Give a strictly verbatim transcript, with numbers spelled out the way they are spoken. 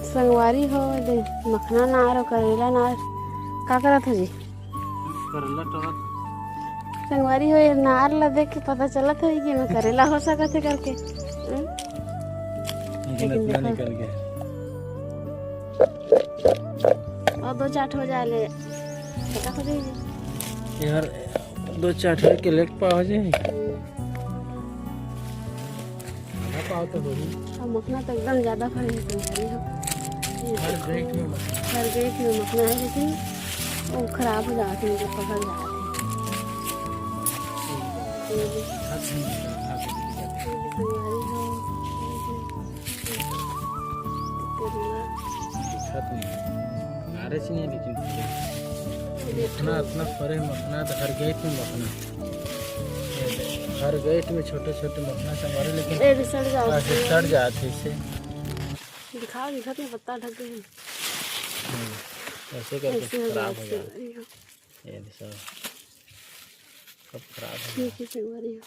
संगवारी हो, दे मखना नार अउ करेला नार। का करत हो जी? करेला टोरत। संगवारी हो, ये नार ला देख के पता चलत होही कि एमे करेला हो सकत हे करके। हम्म? लेकिन लेकिन इतना देखो। निकल गया। अउ दो चार ठो हो जाए ले, पता हो जाही। यार, दो चार ठो के लेके पाव हो जाही। हम्म। आधा पाव तो होही। अउ मखना तो एकदम ज्यादा फरे हे, संगवारी हो। हर गैठ में मखना। हर गैठ में मखना हे, लेकिन वो खराब हो जात हे, मतलब पकड़ जात हे। ये भी। हाथ में मखना, हाथ में मखना। ये भी संगवारी हो। ये भी। करेला। दिखत नहीं। नारे से नहीं, लेकिन ये मखना तो इतना फरे, मखना तो हर गैठ में मखना। ये दे, हर गैठ में छोटे छोटे मखना संगवारी, लेकिन ए, सड़ जात हे। सड़ जात हे इसे। दिखाओ, दिखत नहीं, पत्ता ढक गए हैं। हम्म, ऐसे करके ऐसे हो खराब जात हो जात हे। हे। ये दे, सब, सब खराब हो ठीक जात हे। है, संगवारी हो।